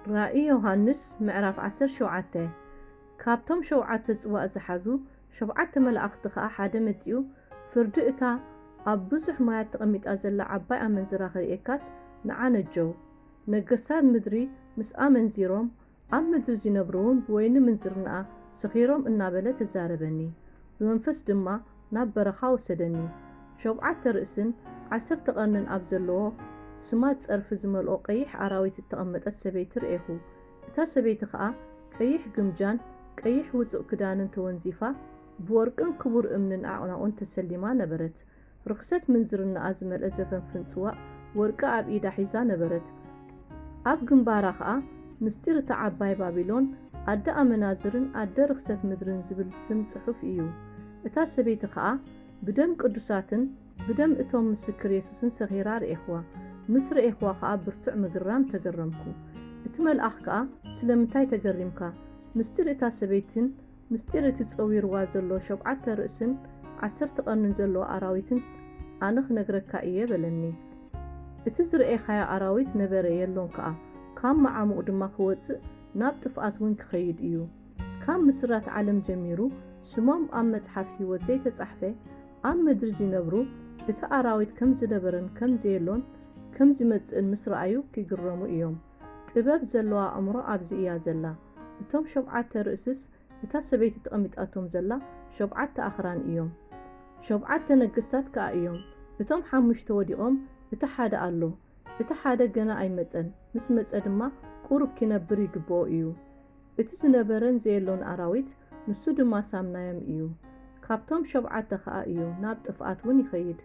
ራእይ ዮሃንስ ምዕራፍ ዓሰርተ ሸውዓተ። ካብቶም ሸውዓተ ጽዋእ ዝሓዙ ሸውዓተ መላእኽቲ ኸኣ ሓደ መጺኡ፣ ፍርዲ እታ ኣብ ብዙሕ ማያት ተቐሚጣ ዘላ ዓባይ ኣመንዝራ ክርእየካስ ንዓ ነጀው። ነገስታት ምድሪ ምስ ኣመንዚሮም፣ ኣብ ምድሪ ዚነብሩ እውን ብወይኒ ምንዝርናኣ ሰኺሮም እናበለ ተዛረበኒ። ብመንፈስ ድማ ናብ በረኻ ወሰደኒ። ሸውዓተ ርእስን ዓሰርተ ቀርንን ኣብ ዘለዎ ስማት ጸርፊ ዝመልኦ ቀይሕ ኣራዊት እተቐመጠት ሰበይቲ ርኤኹ። እታ ሰበይቲ ኸኣ ቀይሕ ግምጃን ቀይሕ ውጹእ ክዳንን ተወንዚፋ፣ ብወርቅን ክቡር እምንን ኣዕናቑን ተሰሊማ ነበረት። ርኽሰት ምንዝርናኣ ዝመልአ ዘፈንፍን ጽዋእ ወርቂ ኣብ ኢዳ ሒዛ ነበረት። ኣብ ግንባራ ኸኣ ምስጢር እታ ዓባይ ባቢሎን፣ ኣደ ኣመናዝርን ኣደ ርኽሰት ምድርን ዝብል ስም ጽሑፍ እዩ። እታ ሰበይቲ ኸኣ ብደም ቅዱሳትን ብደም እቶም ምስክር የሱስን ሰኺራ ርኤኽዋ። ምስ ርኤኽዋ ኸኣ ብርቱዕ ምግራም ተገረምኩ። እቲ መልኣኽ ከኣ፣ ስለምንታይ ተገሪምካ? ምስጢር እታ ሰበይትን ምስጢር እቲ ጸዊርዋ ዘሎ ሸብዓተ ርእስን ዓሰርተ ቀርንን ዘለዎ ኣራዊትን ኣነ ክነግረካ እየ በለኒ። እቲ ዝረኤኻዮ ኣራዊት ነበረ የሎን ከኣ፣ ካብ መዓሙቕ ድማ ክወጽእ ናብ ጥፍኣት እውን ክኸይድ እዩ። ካብ ምስራት ዓለም ጀሚሩ ስሞም ኣብ መጽሓፍ ህይወት ዘይተጻሕፈ ኣብ ምድሪ ዚነብሩ እቲ ኣራዊት ከም ዝነበረን ከም ዘየሎን ከም ዚመጽእን ምስ ረኣዩ ኪግረሙ እዮም። ጥበብ ዘለዋ ኣእምሮ ኣብዚ እያ ዘላ። እቶም ሸብዓተ ርእስስ እታ ሰበይቲ ተቐሚጣቶም ዘላ ሸብዓተ ኣኽራን እዮም። ሸብዓተ ነገስታት ከኣ እዮም። እቶም ሓሙሽተ ወዲቖም፣ እቲ ሓደ ኣሎ። እቲ ሓደ ገና ኣይመጸን። ምስ መጸ ድማ ቁሩብ ኪነብር ይግብኦ እዩ። እቲ ዝነበረን ዘየሎን ኣራዊት፣ ንሱ ድማ ሳምናዮም እዩ። ካብቶም ሸብዓተ ኸኣ እዩ፣ ናብ ጥፍኣት እውን ይኸይድ።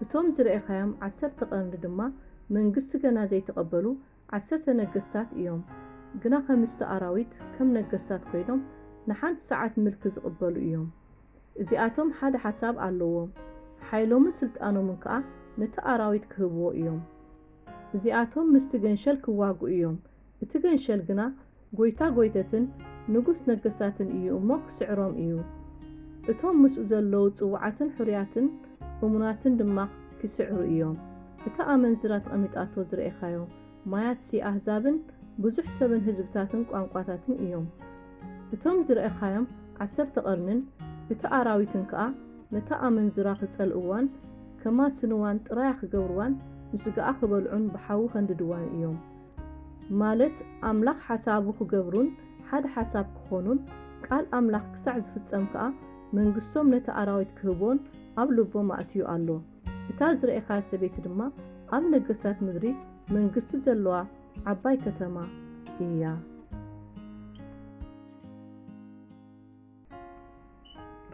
እቶም ዝረኤኻዮም ዓሰርተ ቀርኒ ድማ መንግስቲ ገና ዘይተቐበሉ ዓሰርተ ነገስታት እዮም። ግና ከምስቲ ኣራዊት ከም ነገስታት ኮይኖም ንሓንቲ ሰዓት ምልኪ ዝቕበሉ እዮም። እዚኣቶም ሓደ ሓሳብ ኣለዎም። ሓይሎምን ስልጣኖምን ከኣ ነቲ ኣራዊት ክህብዎ እዮም። እዚኣቶም ምስቲ ገንሸል ክዋግኡ እዮም። እቲ ገንሸል ግና ጐይታ ጐይተትን ንጉስ ነገስታትን እዩ እሞ ክስዕሮም እዩ። እቶም ምስኡ ዘለዉ ጽዉዓትን ሕሩያትን እሙናትን ድማ ክስዕሩ እዮም። እታ ኣመንዝራ ተቐሚጣቶ ዝረኤኻዮ ማያትሲ ኣህዛብን ብዙሕ ሰብን ህዝብታትን ቋንቋታትን እዮም። እቶም ዝረኤኻዮም ዓሰርተ ቀርንን እቲ ኣራዊትን ከኣ ነታ ኣመንዝራ ክጸልእዋን ከማስንዋን ጥራያ ክገብርዋን ንስጋኣ ክበልዑን ብሓዊ ከንድድዋን እዮም። ማለት ኣምላኽ ሓሳቡ ክገብሩን ሓደ ሓሳብ ክኾኑን ቃል ኣምላኽ ክሳዕ ዝፍጸም ከኣ መንግስቶም ነቲ ኣራዊት ክህቦን ኣብ ልቦም ኣእትዩ ኣሎ። እታ ዝረኤኻያ ሰበይቲ ድማ ኣብ ነገስታት ምድሪ መንግስቲ ዘለዋ ዓባይ ከተማ እያ።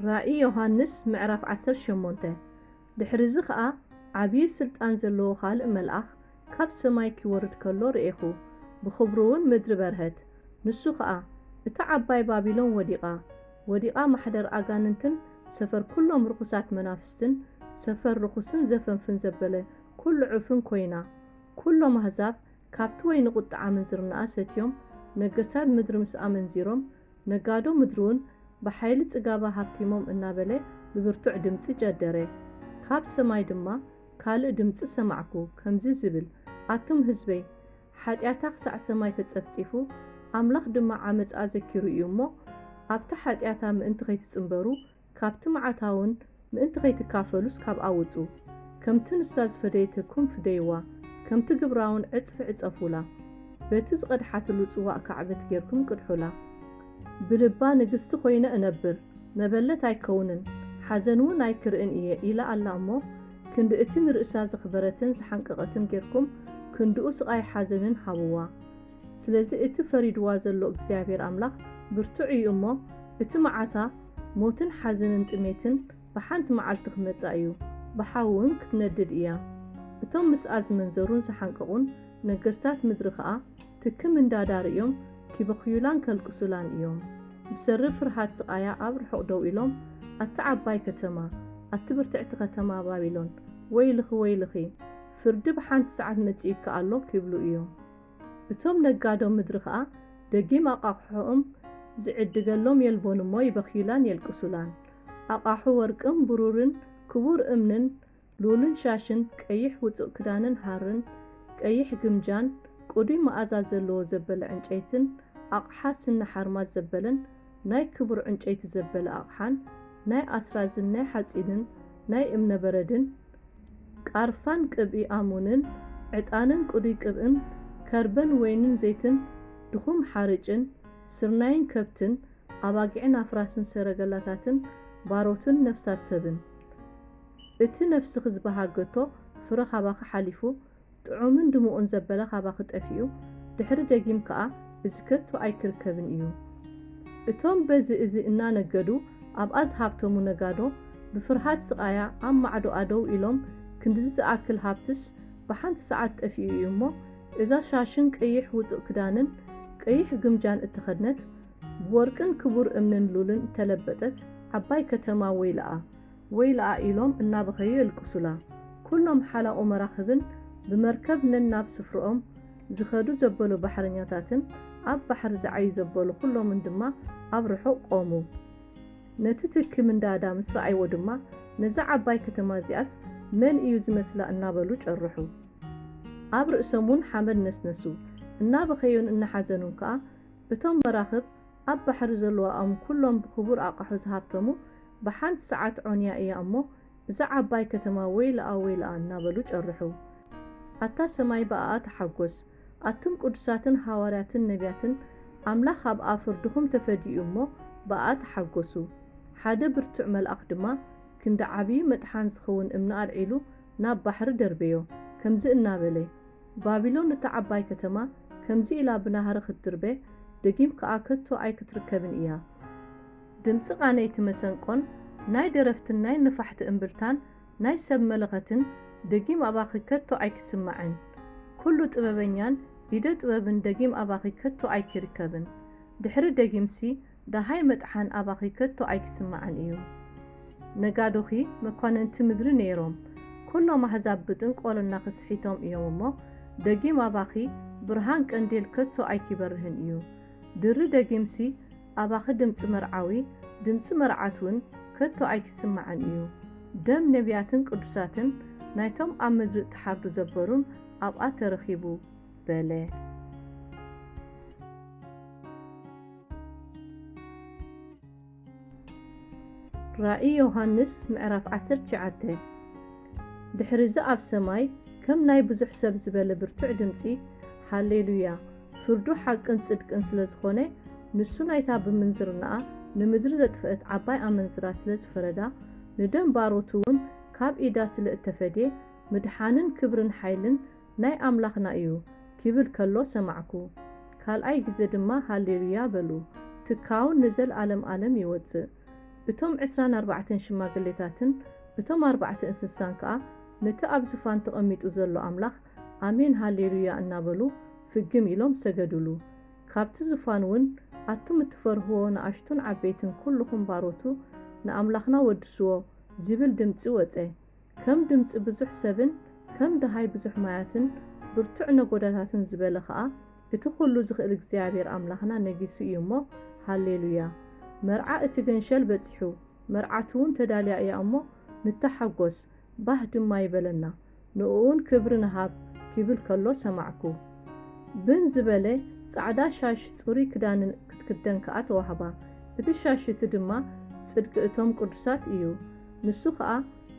ራእይ ዮሃንስ ምዕራፍ ዓሰርተ ሸሞንተ። ድሕሪ እዚ ኸኣ ዓብዪ ስልጣን ዘለዎ ኻልእ መልኣኽ ካብ ሰማይ ኪወርድ ከሎ ርኤኹ። ብኽብሩ እውን ምድሪ በርሀት። ንሱ ኸኣ፣ "እታ ዓባይ ባቢሎን ወዲቓ፣ ወዲቓ ማሕደር ኣጋንንትን ሰፈር ኩሎም ርኹሳት መናፍስትን ሰፈር ርኹስን ዘፈንፍን ዘበለ ኩሉ ዕፉን ኮይና። ኩሎም ኣህዛብ ካብቲ ወይኒ ቁጥዓ ምንዝርናኣ ሰትዮም፣ ነገስታት ምድሪ ምስ ኣመንዚሮም፣ ነጋዶ ምድሪ እውን ብሓይሊ ጽጋባ ሃብቲሞም" እናበለ ብብርቱዕ ድምጺ ጀደረ። ካብ ሰማይ ድማ ካልእ ድምጺ ሰማዕኩ፣ ከምዚ ዝብል፣ "ኣቱም ህዝበይ፣ ሓጢኣታ ክሳዕ ሰማይ ተጸፍጺፉ፣ ኣምላኽ ድማ ዓመጻኣ ዘኪሩ እዩ እሞ፣ ኣብታ ሓጢኣታ ምእንቲ ኸይትጽንበሩ፣ ካብቲ መዓታ እውን ምእንቲ ኸይትካፈሉስ ካብኣ ውጹ። ከምቲ ንሳ ዝፈደየትኩም ፍደይዋ፣ ከምቲ ግብራ እውን ዕጽፊ ዕጸፉላ። በቲ ዝቐድሓትሉ ጽዋእ ካዕበት ጌርኩም ቅድሑላ። ብልባ ንግስቲ ኾይነ እነብር፣ መበለት ኣይከውንን፣ ሓዘን እውን ኣይክርእን እየ" ኢላ ኣላ እሞ፣ ክንዲ እቲ ንርእሳ ዘኽበረትን ዝሓንቀቐትን ጌርኩም፣ ክንድኡ ስቓይ ሓዘንን ሃብዋ። ስለዚ እቲ ፈሪድዋ ዘሎ እግዚኣብሔር ኣምላኽ ብርቱዕ እዩ እሞ፣ እቲ መዓታ ሞትን ሓዘንን ጥሜትን ብሓንቲ መዓልቲ ክመጻ እዩ፣ ብሓዊ እውን ክትነድድ እያ። እቶም ምስኣ ዝመንዘሩን ዝሓንቀቑን ነገስታት ምድሪ ኸኣ ትክም እንዳዳርእዮም ኪበኽዩላን ከልቅሱላን እዮም። ብሰሪ ፍርሃት ስቓያ ኣብ ርሑቕ ደው ኢሎም፣ "ኣቲ ዓባይ ከተማ፣ ኣቲ ብርትዕቲ ከተማ ባቢሎን፣ ወይልኺ፣ ወይልኺ፣ ፍርዲ ብሓንቲ ሰዓት መጺኡኪ ኣሎ" ኪብሉ እዮም። እቶም ነጋዶ ምድሪ ኸኣ ደጊም ኣቓሕሖኦም ዝዕድገሎም የልቦን እሞ ይበኽዩላን የልቅሱላን። ኣቓሑ ወርቅን ብሩርን ክቡር እምንን ሉልን ሻሽን ቀይሕ ውጹእ ክዳንን ሃርን ቀይሕ ግምጃን ቅዱይ መኣዛ ዘለዎ ዘበለ ዕንጨይትን ኣቕሓ ስኒ ሓርማዝ ዘበለን ናይ ክቡር ዕንጨይቲ ዘበለ ኣቕሓን ናይ ኣስራዝን ናይ ሓጺንን ናይ እምነ በረድን ቃርፋን ቅብኢ ኣሙንን ዕጣንን ቅዱይ ቅብእን ከርበን ወይንን ዘይትን ድኹም ሓርጭን ስርናይን ከብትን ኣባጊዕን ኣፍራስን ሰረገላታትን ባሮትን ነፍሳት ሰብን። እቲ ነፍስኺ ዝበሃገቶ ፍረ ካባኺ ሓሊፉ ጥዑምን ድሙቕን ዘበለ ካባኺ ጠፊኡ ድሕሪ ደጊም ከኣ እዚ ከቶ ኣይክርከብን እዩ። እቶም በዚ እዚ እናነገዱ ኣብኣ ዝሃብተሙ ነጋዶ ብፍርሃት ስቓያ ኣብ ማዕዶኣ ደው ኢሎም ክንድዚ ዝኣክል ሃብትስ ብሓንቲ ሰዓት ጠፊኡ እዩ እሞ እዛ ሻሽን ቀይሕ ውጹእ ክዳንን ቀይሕ ግምጃን እተኸድነት ብወርቅን ክቡር እምንን ሉልን እተለበጠት ዓባይ ከተማ ወይልኣ ወይልኣ ኢሎም እናበኸዩ የልቅሱላ። ኩሎም ሓላቑ መራኽብን ብመርከብ ነናብ ስፍርኦም ዝኸዱ ዘበሉ ባሕረኛታትን ኣብ ባሕሪ ዝዓዩ ዘበሉ ኩሎምን ድማ ኣብ ርሑቕ ቆሙ። ነቲ ትኪ ምንዳዳ ምስ ረኣይዎ ድማ ነዛ ዓባይ ከተማ እዚኣስ መን እዩ ዝመስላ እናበሉ ጨርሑ። ኣብ ርእሶም እውን ሓመድ ነስነሱ። እናበኸዩን እናሓዘኑን ከኣ እቶም መራኽብ ኣብ ባሕሪ ዘለዋኦም ኩሎም ብኽቡር ኣቓሑ ዝሃብተሙ ብሓንቲ ሰዓት ዖንያ እያ እሞ እዛ ዓባይ ከተማ ወይልኣ ወይልኣ እናበሉ ጨርሑ። ኣታ ሰማይ ብኣኣ ተሓጎስ። ኣቱም ቅዱሳትን ሃዋርያትን ነቢያትን ኣምላኽ ኣብኣ ፍርድኹም ተፈዲኡ እሞ ብኣኣ ተሓጎሱ። ሓደ ብርቱዕ መልኣኽ ድማ ክንዲ ዓብዪ መጥሓን ዝኸውን እምኒ ኣልዒሉ ናብ ባሕሪ ደርበዮ። ከምዚ እናበለ፣ ባቢሎን እታ ዓባይ ከተማ ከምዚ ኢላ ብናህሪ ክትድርበ፣ ደጊም ከኣ ከቶ ኣይክትርከብን እያ። ድምጺ ቃነይቲ መሰንቆን ናይ ደረፍትን ናይ ነፋሕቲ እምብልታን ናይ ሰብ መለኸትን ደጊም ኣባኺ ከቶ ኣይክስማዕን። ኩሉ ጥበበኛን ኢደ ጥበብን ደጊም ኣባኺ ከቶ ኣይኪርከብን። ድሕሪ ደጊምሲ ደሃይ መጥሓን ኣባኺ ከቶ ኣይክስማዕን እዩ። ነጋዶኺ መኳንንቲ ምድሪ ነይሮም፣ ኩሎም ኣህዛብ ብጥንቆልና ክስሒቶም እዮም እሞ፣ ደጊም ኣባኺ ብርሃን ቀንዴል ከቶ ኣይኪበርህን እዩ። ድሪ ደጊምሲ ኣባኺ ድምጺ መርዓዊ፣ ድምጺ መርዓት እውን ከቶ ኣይኪስማዕን እዩ። ደም ነቢያትን ቅዱሳትን ናይቶም ኣብ ምድሪ እተሓርዱ ዘበሩን ኣብኣ ተረኺቡ በለ። ራእይ ዮሃንስ ምዕራፍ ዓሰርተ ትሽዓተ። ድሕሪ እዚ ኣብ ሰማይ ከም ናይ ብዙሕ ሰብ ዝበለ ብርቱዕ ድምጺ፣ ሃሌሉያ! ፍርዱ ሓቅን ጽድቅን ስለ ዝኾነ፣ ንሱ ናይታ ብምንዝርናኣ ንምድሪ ዘጥፍአት ዓባይ ኣመንዝራ ስለ ዝፈረዳ፣ ንደም ባሮቱ እውን ካብ ኢዳ ስለ እተፈድየ፣ ምድሓንን ክብርን ሓይልን ናይ ኣምላኽና እዩ ኪብል ከሎ ሰማዕኩ። ካልኣይ ግዜ ድማ ሃሌሉያ በሉ፣ ትካውን ንዘለኣለም ኣለም ይወጽእ። እቶም ዕስራን ኣርባዕተን ሽማግሌታትን እቶም ኣርባዕተ እንስሳን ከኣ ነቲ ኣብ ዝፋን ተቐሚጡ ዘሎ ኣምላኽ ኣሜን ሃሌሉያ እናበሉ ፍግም ኢሎም ሰገዱሉ። ካብቲ ዝፋን እውን ኣቱም እትፈርህዎ ንኣሽቱን ዓበይትን ኩልኹም ባሮቱ ንኣምላኽና ወድስዎ ዝብል ድምጺ ወጸ። ከም ድምጺ ብዙሕ ሰብን ከም ደሃይ ብዙሕ ማያትን ብርቱዕ ነጎዳታትን ዝበለ ኸኣ፣ እቲ ኹሉ ዝኽእል እግዚኣብሔር ኣምላኽና ነጊሱ እዩ እሞ፣ ሃሌሉያ! መርዓ እቲ ገንሸል በጺሑ፣ መርዓቱ እውን ተዳልያ እያ እሞ፣ ንተሓጎስ፣ ባህ ድማ ይበለና፣ ንእኡውን ክብሪ ንሃብ፣ ኪብል ከሎ ሰማዕኩ። ብን ዝበለ ጻዕዳ ሻሽ ጽሩይ ክዳንን ክትክደን ከኣ ተዋህባ። እቲ ሻሽ እቲ ድማ ጽድቂ እቶም ቅዱሳት እዩ። ንሱ ኸኣ፣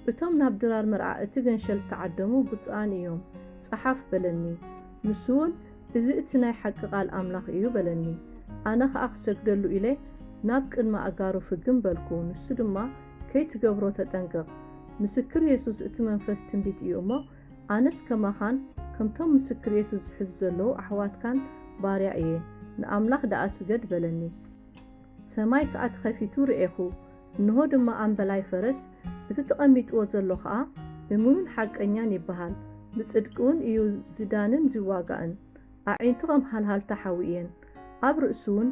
እቶም ናብ ድራር መርዓ እቲ ገንሸል እተዓደሙ ብጹኣን እዮም፣ ጸሓፍ በለኒ። ንሱ እውን፣ እዚ እቲ ናይ ሓቂ ቃል ኣምላኽ እዩ በለኒ። ኣነ ኸኣ ክሰግደሉ ኢለ ናብ ቅድሚ ኣእጋሩ ፍግም በልኩ። ንሱ ድማ፣ ከይትገብሮ ተጠንቀቕ። ምስክር የሱስ እቲ መንፈስ ትንቢት እዩ እሞ፣ ኣነስ ከማኻን ከምቶም ምስክር የሱስ ዝሕዙ ዘለዉ ኣሕዋትካን ባርያ እየ። ንኣምላኽ ደኣ ስገድ በለኒ። ሰማይ ከኣ ተኸፊቱ ርኤኹ፣ እንሆ ድማ ኣምበላይ ፈረስ፣ እቲ ተቐሚጥዎ ዘሎ ኸኣ እሙንን ሓቀኛን ይበሃል፣ ብጽድቂ እውን እዩ ዝዳንን ዝዋጋእን። ኣዒንቱ ኸም ሃልሃልታ ሓዊ እየን፣ ኣብ ርእሱ እውን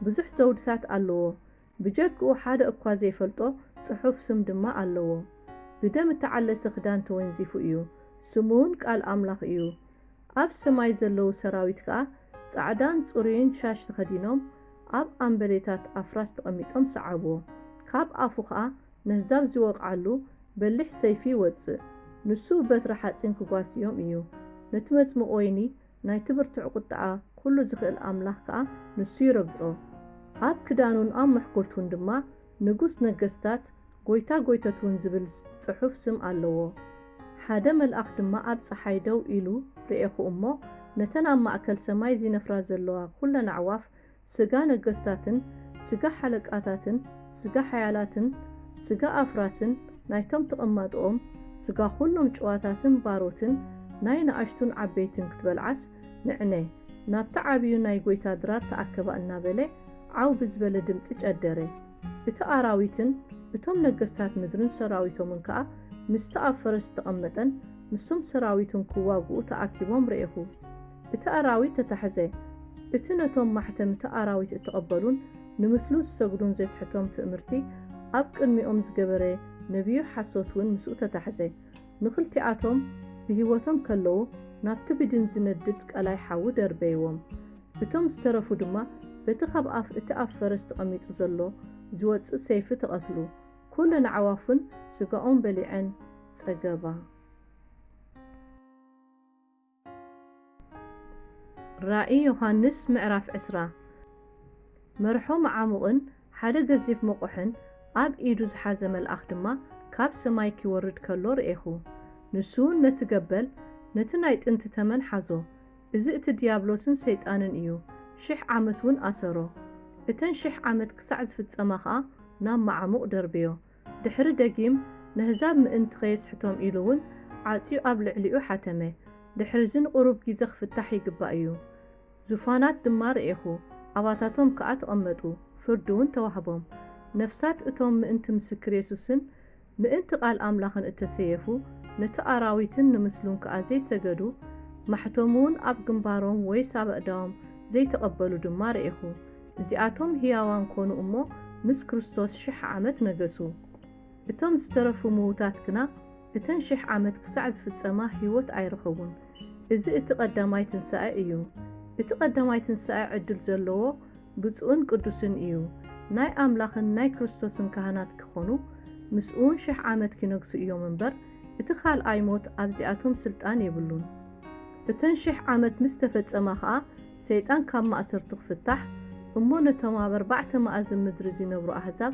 ብዙሕ ዘውድታት ኣለዎ፣ ብጀክኡ ሓደ እኳ ዘይፈልጦ ጽሑፍ ስም ድማ ኣለዎ። ብደም እተዓለሰ ክዳን ተወንዚፉ እዩ፣ ስሙ እውን ቃል ኣምላኽ እዩ። ኣብ ሰማይ ዘለዉ ሰራዊት ከኣ ጻዕዳን ጽሩይን ሻሽ ተኸዲኖም ኣብ ኣምበሌታት ኣፍራስ ተቐሚጦም ሰዓብዎ። ካብ ኣፉ ኸኣ ነህዛብ ዝወቕዓሉ በሊሕ ሰይፊ ይወጽእ። ንሱ በትሪ ሓጺን ክጓስዮም እዩ። ነቲ መጽምቕ ወይኒ ናይቲ ብርቱዕ ቁጥዓ ኩሉ ዝኽእል ኣምላኽ ከኣ ንሱ ይረግጾ። ኣብ ክዳኑን ኣብ ምሕኩልቱን ድማ ንጉስ ነገስታት፣ ጎይታ ጎይተት እውን ዝብል ጽሑፍ ስም ኣለዎ። ሓደ መልኣኽ ድማ ኣብ ጸሓይ ደው ኢሉ ርኤኹ እሞ፣ ነተን ኣብ ማእከል ሰማይ ዚነፍራ ዘለዋ ኩለን ኣዕዋፍ፣ ስጋ ነገስታትን ስጋ ሓለቃታትን ስጋ ሓያላትን ስጋ ኣፍራስን ናይቶም ተቐማጦኦም፣ ስጋ ኩሎም ጭዋታትን ባሮትን ናይ ንኣሽቱን ዓበይትን ክትበልዓስ፣ ንዕነ ናብቲ ዓብዩ ናይ ጎይታ ድራር ተኣከባ እናበለ ዓው ብዝበለ ድምጺ ጨደረ። እቲ ኣራዊትን እቶም ነገስታት ምድርን ሰራዊቶምን ከኣ ምስቲ ኣብ ፈረስ ዝተቐመጠን ምስቶም ሰራዊቱን ክዋግኡ ተኣኪቦም ርኤኹ። እቲ ኣራዊት ተታሕዘ። እቲ ነቶም ማሕተም እቲ ኣራዊት እተቐበሉን ንምስሉ ዝሰግዱን ዜስሕቶም ትእምርቲ ኣብ ቅድሚኦም ዝገበረ ነብዩ ሓሶት እውን ምስኡ ተታሕዘ። ንኽልቲኣቶም ብህይወቶም ከለዉ ናብቲ ብድን ዝነድድ ቀላይ ሓዊ ደርበይዎም። እቶም ዝተረፉ ድማ በቲ ካብ ኣፍ እቲ ኣብ ፈረስ ተቐሚጡ ዘሎ ዝወጽእ ሰይፊ ተቐትሉ። ኩለን ኣዕዋፍን ስጋኦም በሊዐን ጸገባ። ራእይ ዮሃንስ ምዕራፍ ዕስራ። መርሖ መዓሙቕን ሓደ ገዚፍ መቑሕን ኣብ ኢዱ ዝሓዘ መልኣኽ ድማ ካብ ሰማይ ኪወርድ ከሎ ርኤኹ። ንሱ እውን ነቲ ገበል፣ ነቲ ናይ ጥንቲ ተመን ሓዞ። እዚ እቲ ድያብሎስን ሰይጣንን እዩ። ሽሕ ዓመት እውን ኣሰሮ። እተን ሽሕ ዓመት ክሳዕ ዝፍጸማ ኸኣ ናብ መዓሙቕ ደርበዮ። ድሕሪ ደጊም ነህዛብ ምእንቲ ኸየስሕቶም ኢሉ እውን ዓጽዩ ኣብ ልዕሊኡ ሓተመ። ድሕርዚ ንቕሩብ ግዜ ክፍታሕ ይግባእ እዩ። ዙፋናት ድማ ርኤኹ፣ ኣባታቶም ከኣ ተቐመጡ፣ ፍርዲ እውን ተዋህቦም። ነፍሳት እቶም ምእንቲ ምስክር የሱስን ምእንቲ ቃል ኣምላኽን እተሰየፉ፣ ነቲ ኣራዊትን ንምስሉን ከኣ ዘይሰገዱ፣ ማሕተሙ እውን ኣብ ግንባሮም ወይስ ኣብ ኣእዳዎም ዘይተቐበሉ ድማ ርኤኹ። እዚኣቶም ህያዋን ኮኑ እሞ ምስ ክርስቶስ ሽሕ ዓመት ነገሱ። እቶም ዝተረፉ ምዉታት ግና እተን ሽሕ ዓመት ክሳዕ ዝፍጸማ ህይወት ኣይረኸቡን። እዚ እቲ ቀዳማይ ትንሳኤ እዩ። እቲ ቀዳማይ ትንሳኤ ዕድል ዘለዎ ብፁዕን ቅዱስን እዩ። ናይ ኣምላኽን ናይ ክርስቶስን ካህናት ኪኾኑ፣ ምስኡውን ሽሕ ዓመት ኪነግሱ እዮም እምበር፣ እቲ ካልኣይ ሞት ኣብዚኣቶም ስልጣን የብሉን። እተን ሽሕ ዓመት ምስ ተፈጸማ ኸኣ፣ ሰይጣን ካብ ማእሰርቱ ክፍታሕ፣ እሞ ነቶም ኣብ ኣርባዕተ መኣዝን ምድሪ ዚነብሩ ኣህዛብ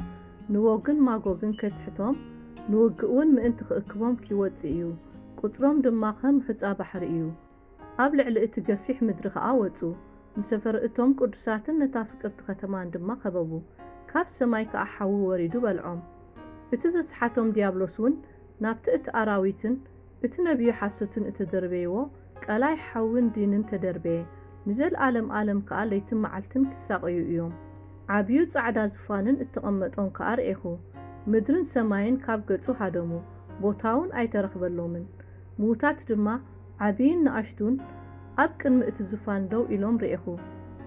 ንጎግን ማጎግን ኬስሕቶም፣ ንውግእውን ምእንቲ ኪእክቦም ኪወጽእ እዩ። ቁጽሮም ድማ ከም ሑጻ ባሕሪ እዩ። ኣብ ልዕሊ እቲ ገፊሕ ምድሪ ኸኣ ወጹ። ንሰፈር እቶም ቅዱሳትን ነታ ፍቅርቲ ከተማን ድማ ከበቡ። ካብ ሰማይ ከኣ ሓዊ ወሪዱ በልዖም። እቲ ዘስሓቶም ዲያብሎስ እውን ናብቲ እቲ ኣራዊትን እቲ ነቢዩ ሓሶትን እተደርበይዎ ቀላይ ሓዊን ዲንን ተደርበየ። ንዘለኣለም ኣለም ከኣ ለይትን መዓልትን ኪሳቐዩ እዮም። ዓብዩ ጻዕዳ ዙፋንን እተቐመጦን ከኣ ርኤኹ። ምድርን ሰማይን ካብ ገጹ ሃደሙ፣ ቦታውን ኣይተረኽበሎምን። ምዉታት ድማ ዓብይን ንኣሽቱን ኣብ ቅድሚ እቲ ዙፋን ደው ኢሎም ርኤኹ።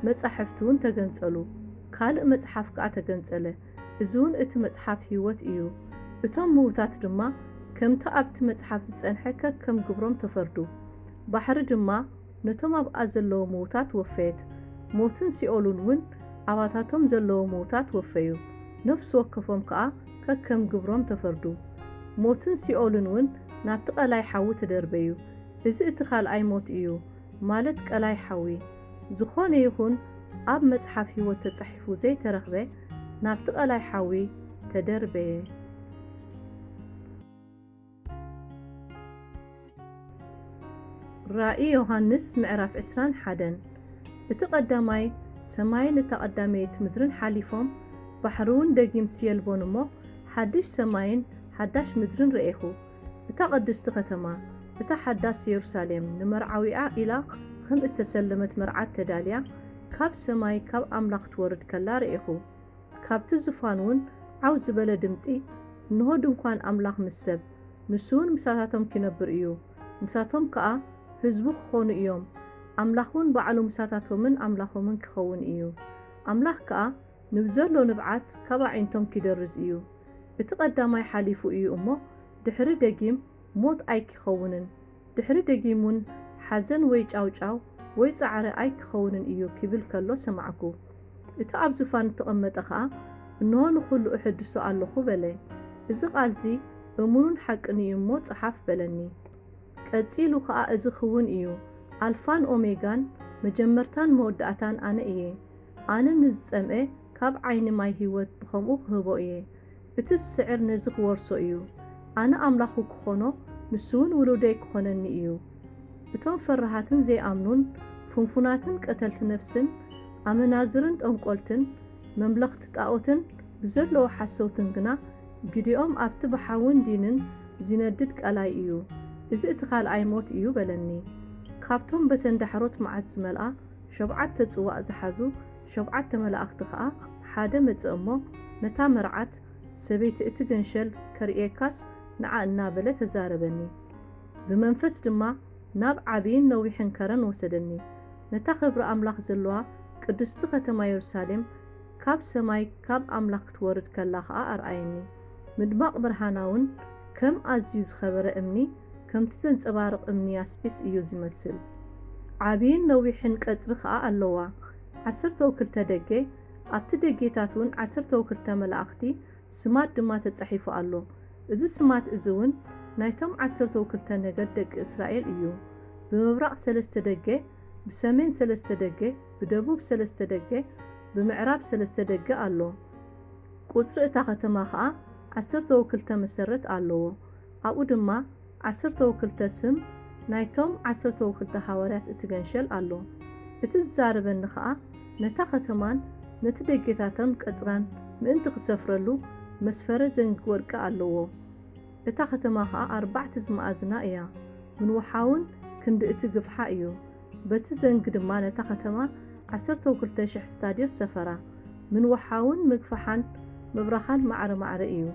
መጻሕፍቲ እውን ተገንጸሉ። ካልእ መጽሓፍ ከኣ ተገንጸለ። እዚ እውን እቲ መጽሓፍ ህይወት እዩ። እቶም ምዉታት ድማ ከምቲ ኣብቲ መጽሓፍ ዝጸንሐ ከከም ግብሮም ተፈርዱ። ባሕሪ ድማ ነቶም ኣብኣ ዘለዉ ምዉታት ወፈየት። ሞትን ሲኦልን እውን ኣባታቶም ዘለዉ ምዉታት ወፈዩ። ነፍሲ ወከፎም ከኣ ከከም ግብሮም ተፈርዱ። ሞትን ሲኦልን እውን ናብቲ ቀላይ ሓዊ ተደርበዩ። እዚ እቲ ካልኣይ ሞት እዩ፣ ማለት ቀላይ ሓዊ። ዝኾነ ይኹን ኣብ መጽሓፍ ህይወት ተጻሒፉ ዘይተረኽበ ናብቲ ቀላይ ሓዊ ተደርበየ። ራእይ ዮሃንስ ምዕራፍ ዕስራን ሓደን። እቲ ቀዳማይ ሰማይን እታ ቀዳመይቲ ምድርን ሓሊፎም፣ ባሕሪ እውን ደጊም ስየልቦን እሞ፣ ሓድሽ ሰማይን ሓዳሽ ምድርን ረኤኹ። እታ ቅድስቲ ከተማ፣ እታ ሓዳስ የሩሳሌም፣ ንመርዓዊኣ ኢላ ኸም እተሰለመት መርዓት ተዳልያ፣ ካብ ሰማይ ካብ ኣምላኽ ትወርድ ከላ ረኤኹ። ካብቲ ዝፋን እውን ዓው ዝበለ ድምጺ፣ እንሆ ድንኳን ኣምላኽ ምስ ሰብ፣ ንሱ እውን ምሳታቶም ኪነብር እዩ። ምሳቶም ከኣ ህዝቡ ክኾኑ እዮም። ኣምላኽ እውን ባዕሉ ምሳታቶምን ኣምላኾምን ኪኸውን እዩ። ኣምላኽ ከኣ ንብዘሎ ንብዓት ካብ ኣዒንቶም ኪደርዝ እዩ። እቲ ቀዳማይ ሓሊፉ እዩ እሞ፣ ድሕሪ ደጊም ሞት ኣይኪኸውንን። ድሕሪ ደጊም እውን ሓዘን ወይ ጫውጫው ወይ ጻዕሪ ኣይኪኸውንን እዩ ኪብል ከሎ ሰማዕኩ። እቲ ኣብ ዙፋን እተቐመጠ ኸኣ፣ እንሆ ንኹሉ እሕድሶ ኣለኹ በለ። እዚ ቃልዚ እሙንን ሓቅን እዩ እሞ ጽሓፍ በለኒ። ቀጺሉ ኸኣ እዚ ክውን እዩ፣ ኣልፋን ኦሜጋን፣ መጀመርታን መወዳእታን ኣነ እየ። ኣነ ንዝጸምኤ ካብ ዓይኒ ማይ ህይወት ብኸምኡ ክህቦ እየ። እቲ ዝስዕር ነዚ ክወርሶ እዩ። ኣነ ኣምላኹ ክኾኖ፣ ንሱ እውን ውሉደይ ክኾነኒ እዩ። እቶም ፈራሃትን ዘይኣምኑን፣ ፍንፉናትን ቀተልቲ ነፍስን፣ ኣመናዝርን ጠንቆልትን፣ መምለኽቲ ጣኦትን ብዘለዎ ሓሰውትን ግና፣ ግዲኦም ኣብቲ ብሓውን ዲንን ዚነድድ ቀላይ እዩ። እዚ እቲ ካልኣይ ሞት እዩ በለኒ። ካብቶም በተን ዳሕሮት መዓት ዝመልኣ ሸብዓተ ጽዋእ ዝሓዙ ሸብዓተ መላእኽቲ ኸኣ ሓደ መጸ እሞ፣ ነታ መርዓት፣ ሰበይቲ እቲ ገንሸል ከርእየካስ ንዓ እናበለ ተዛረበኒ። ብመንፈስ ድማ ናብ ዓብይን ነዊሕን ከረን ወሰደኒ። ነታ ክብሪ ኣምላኽ ዘለዋ ቅድስቲ ከተማ የሩሳሌም፣ ካብ ሰማይ ካብ ኣምላኽ ክትወርድ ከላ ኸኣ ኣርኣየኒ። ምድማቕ ብርሃና እውን ከም ኣዝዩ ዝኸበረ እምኒ፣ ከምቲ ዘንጸባርቕ እምኒ ያስጲስ እዩ ዝመስል። ዓብይን ነዊሕን ቀጽሪ ኸኣ ኣለዋ። ዓሰርተው ክልተ ደገ፣ ኣብቲ ደጌታት እውን ዓሰርተው ክልተ መላእኽቲ፣ ስማት ድማ ተጻሒፉ ኣሎ። እዚ ስማት እዚ እውን ናይቶም ዓሰርተው ክልተ ነገድ ደቂ እስራኤል እዩ። ብምብራቕ ሰለስተ ደገ፣ ብሰሜን ሰለስተ ደገ፣ ብደቡብ ሰለስተ ደገ፣ ብምዕራብ ሰለስተ ደገ ኣሎ። ቁጽሪ እታ ከተማ ኸኣ ዓሰርተው ክልተ መሰረት ኣለዎ። ኣብኡ ድማ ዓሰርተው ክልተ ስም ናይቶም ዓሰርተው ክልተ ሃዋርያት እቲ ገንሸል ኣሎ። እቲ ዝዛረበኒ ኸኣ ነታ ከተማን ነቲ ደጌታታን ቀጽራን ምእንቲ ክሰፍረሉ መስፈሪ ዘንጊ ወርቂ ኣለዎ። እታ ከተማ ኸኣ ኣርባዕተ ዝመኣዝና እያ፣ ምንውሓውን ክንዲ እቲ ግፍሓ እዩ። በቲ ዘንጊ ድማ ነታ ከተማ ዓሰርተው ክልተ ሽሕ ስታድዮስ ሰፈራ። ምንውሓውን ምግፍሓን ምብራኻን ማዕረ ማዕረ እዩ።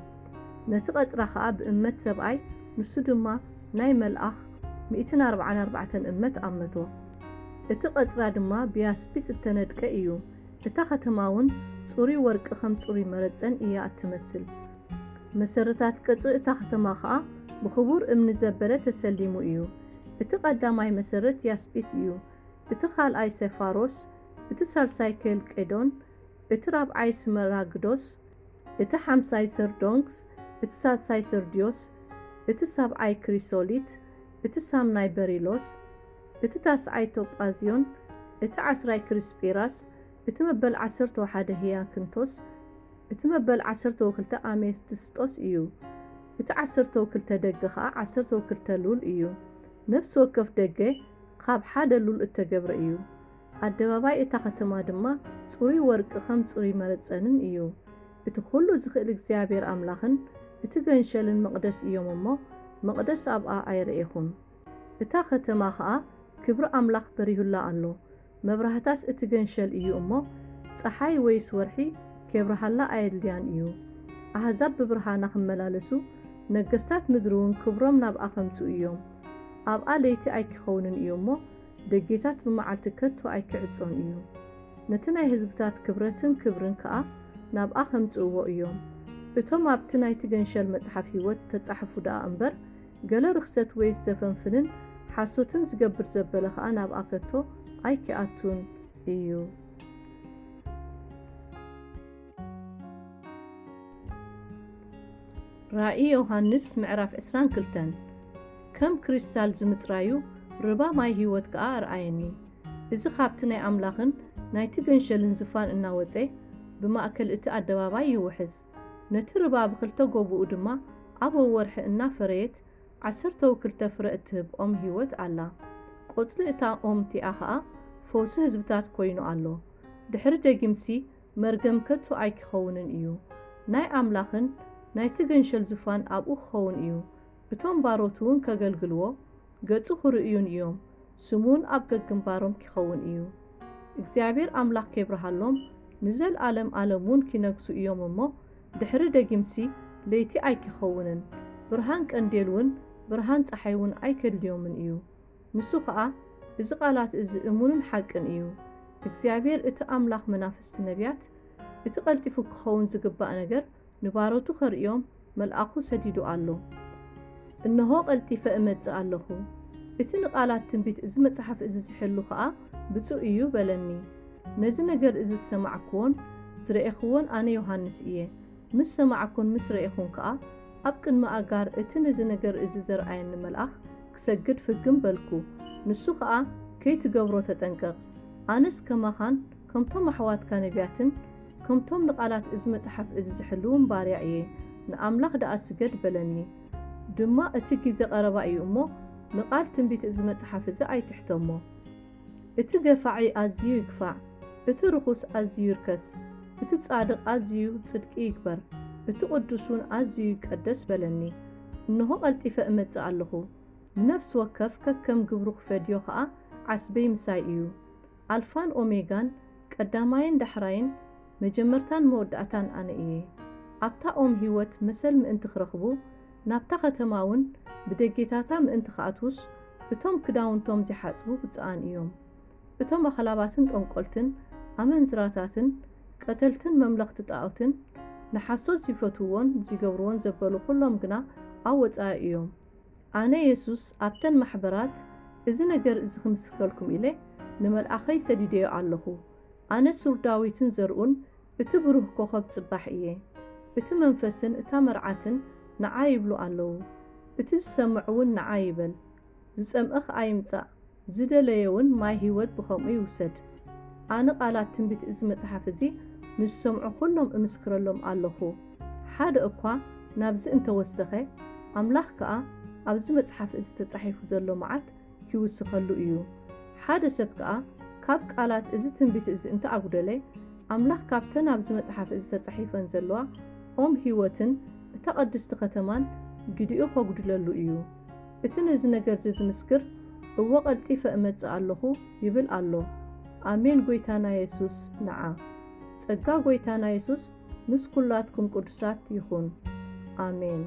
ነቲ ቐጽራ ኸኣ ብእመት ሰብኣይ፣ ንሱ ድማ ናይ መልኣኽ፣ ሚእትን ኣርባዓን ኣርባዕተን እመት ኣመቶ። እቲ ቐጽራ ድማ ብያስጲስ እተነድቀ እዩ። እታ ከተማ እውን ጽሩይ ወርቂ ኸም ጽሩይ መረጸን እያ እትመስል። መሰረታት ቅጽሪ እታ ከተማ ኸኣ ብኽቡር እምኒ ዘበለ ተሰሊሙ እዩ። እቲ ቐዳማይ መሰረት ያስጲስ እዩ። እቲ ኻልኣይ ሰፋሮስ፣ እቲ ሳልሳይ ኬልቄዶን፣ እቲ ራብዓይ ስመራግዶስ፣ እቲ ሓምሳይ ሰርዶንክስ፣ እቲ ሳልሳይ ሰርድዮስ፣ እቲ ሳብዓይ ክሪሶሊት፣ እቲ ሳምናይ በሪሎስ፣ እቲ ታስዓይ ቶጳዝዮን፣ እቲ ዓስራይ ክሪስጲራስ፣ እቲ መበል ዓሰርተው ሓደ ህያክንቶስ፣ እቲ መበል ዓሰርተው ክልተ ኣሜትስጦስ እዩ። እቲ ዓሰርተው ክልተ ደገ ኸኣ ዓሰርተው ክልተ ሉል እዩ። ነፍሲ ወከፍ ደገ ኻብ ሓደ ሉል እተገብረ እዩ። ኣደባባይ እታ ኸተማ ድማ ጽሩይ ወርቂ ኸም ጽሩይ መረጸንን እዩ። እቲ ኹሉ ዝኽእል እግዚኣብሔር ኣምላኽን እቲ ገንሸልን መቕደስ እዮም እሞ፣ መቕደስ ኣብኣ ኣይረኤኹን። እታ ኸተማ ኸኣ ክብሪ ኣምላኽ በሪሁላ ኣሎ። መብራህታስ እቲ ገንሸል እዩ እሞ፣ ጸሓይ ወይስ ወርሒ ኬብርሃላ ኣየድልያን እዩ። ኣህዛብ ብብርሃና ኽመላለሱ፣ ነገስታት ምድሪ እውን ክብሮም ናብኣ ኸምጽኡ እዮም። ኣብኣ ለይቲ ኣይኪኸውንን እዩ እሞ፣ ደጌታት ብመዓልቲ ከቶ ኣይኪዕጾን እዩ። ነቲ ናይ ህዝብታት ክብረትን ክብርን ከኣ ናብኣ ኸምጽእዎ እዮም። እቶም ኣብቲ ናይቲ ገንሸል መጽሓፍ ህይወት ተጻሕፉ ደኣ እምበር፣ ገለ ርኽሰት ወይ ዝተፈንፍንን ሓሶትን ዝገብር ዘበለ ኸኣ ናብኣ ከቶ ኣይኪኣቱን እዩ። ራእይ ዮሃንስ ምዕራፍ ዕስራን ክልተን። ከም ክሪስታል ዝምጽራዩ ርባ ማይ ህይወት ከኣ ኣርኣየኒ። እዚ ኻብቲ ናይ ኣምላኽን ናይቲ ገንሸልን ዝፋን እናወጸ ብማእከል እቲ ኣደባባይ ይውሕዝ። ነቲ ርባ ብኽልተ ጎብኡ ድማ ኣብ ወርሒ እናፈረየት ዓሰርተው ክልተ ፍረ እትህብ ኦም ህይወት ኣላ። ቆጽሊ እታ ኦም እቲኣ ኸኣ ፈውሲ ህዝብታት ኮይኑ ኣሎ። ድሕሪ ደጊምሲ መርገም ከቶ ኣይኪኸውንን እዩ። ናይ ኣምላኽን ናይቲ ገንሸል ዙፋን ኣብኡ ክኸውን እዩ። እቶም ባሮቱ እውን ከገልግልዎ ገጹ ክርእዩን እዮም። ስሙ እውን ኣብ ገግንባሮም ኪኸውን እዩ። እግዚኣብሔር ኣምላኽ ኬብርሃሎም ንዘልኣለም ኣለም እውን ኪነግሱ እዮም እሞ፣ ድሕሪ ደጊምሲ ለይቲ ኣይኪኸውንን፣ ብርሃን ቀንዴል እውን ብርሃን ጸሓይ እውን ኣይከድልዮምን እዩ። ንሱ ኸኣ፣ እዚ ቓላት እዚ እሙንን ሓቅን እዩ። እግዚኣብሔር እቲ ኣምላኽ መናፍስቲ ነቢያት፣ እቲ ቐልጢፉ ኪኸውን ዝግባእ ነገር ንባሮቱ ኸርእዮም መልኣኹ ሰዲዱ ኣሎ። እንሆ፣ ቐልጢፈ እመጽእ ኣለኹ። እቲ ንቓላት ትንቢት እዚ መጽሓፍ እዚ ዚሕሉ ኸኣ ብጹእ እዩ በለኒ። ነዚ ነገር እዚ ዝሰማዕክዎን ዝረኤኽዎን ኣነ ዮሃንስ እየ። ምስ ሰማዕኩን ምስ ረኤኹን ከኣ፣ ኣብ ቅድሚ ኣጋር እቲ ነዚ ነገር እዚ ዘርኣየኒ መልኣኽ ክሰግድ ፍግም በልኩ። ንሱ ኸኣ ከይትገብሮ ተጠንቀቕ። ኣነስ ከማኻን ከምቶም ኣሕዋትካ ነቢያትን ከምቶም ንቓላት እዚ መጽሓፍ እዚ ዝሕልዉን ባርያ እየ። ንኣምላኽ ደኣ ስገድ በለኒ። ድማ እቲ ግዜ ቀረባ እዩ እሞ ንቓል ትንቢት እዚ መጽሓፍ እዚ ኣይትሕተሞ። እቲ ገፋዒ ኣዝዩ ይግፋዕ፣ እቲ ርኹስ ኣዝዩ ይርከስ፣ እቲ ጻድቕ ኣዝዩ ጽድቂ ይግበር፣ እቲ ቅዱስ እውን ኣዝዩ ይቀደስ በለኒ። እንሆ ቀልጢፈ እመጽእ ኣለኹ። ንነፍሲ ወከፍ ከከም ግብሩ ክፈድዮ ኸኣ ዓስበይ ምሳይ እዩ። ኣልፋን ኦሜጋን፣ ቀዳማይን ዳሕራይን፣ መጀመርታን መወዳእታን ኣነ እየ። ኣብታ ኦም ህይወት መሰል ምእንቲ ክረኽቡ፣ ናብታ ከተማ እውን ብደጌታታ ምእንቲ ክኣትዉስ፣ እቶም ክዳውንቶም ዚሓጽቡ ብጽኣን እዮም። እቶም ኣኽላባትን ጠንቆልትን፣ ኣመንዝራታትን፣ ቀተልትን መምለኽቲ ጣኦትን፣ ንሓሶት ዚፈትውዎን ዚገብርዎን ዘበሉ ኹሎም ግና ኣብ ወጻኢ እዮም። ኣነ የሱስ ኣብተን ማሕበራት እዚ ነገር እዚ ክምስክረልኩም ኢለ ንመልኣኸይ ሰዲደዮ ኣለኹ። ኣነ ሱር ዳዊትን ዘርኡን እቲ ብሩህ ኮኸብ ጽባሕ እየ። እቲ መንፈስን እታ መርዓትን ንዓ ይብሉ ኣለዉ። እቲ ዝሰምዕ እውን ንዓ ይበል። ዝጸምእ ኸኣ ይምጻእ፣ ዝደለየ እውን ማይ ህይወት ብኸምኡ ይውሰድ። ኣነ ቃላት ትንቢት እዚ መጽሓፍ እዚ ንዝሰምዑ ኹሎም እምስክረሎም ኣለኹ። ሓደ እኳ ናብዚ እንተወሰኸ፣ ኣምላኽ ከኣ ኣብዚ መጽሓፍ እዚ ተጻሒፉ ዘሎ መዓት ኪውስኸሉ እዩ። ሓደ ሰብ ከኣ ካብ ቃላት እዚ ትንቢት እዚ እንተ ኣጉደለ፣ ኣምላኽ ካብተን ኣብዚ መጽሓፍ እዚ ተጻሒፈን ዘለዋ ኦም ህይወትን እታ ቅድስቲ ከተማን ግዲኡ ከጉድለሉ እዩ። እቲ ነዚ ነገር እዚ ዝምስክር፣ እወ ቀልጢፈ እመጽእ ኣለኹ ይብል ኣሎ። ኣሜን። ጎይታና የሱስ ንዓ። ጸጋ ጎይታና የሱስ ምስ ኩላትኩም ቅዱሳት ይኹን። ኣሜን።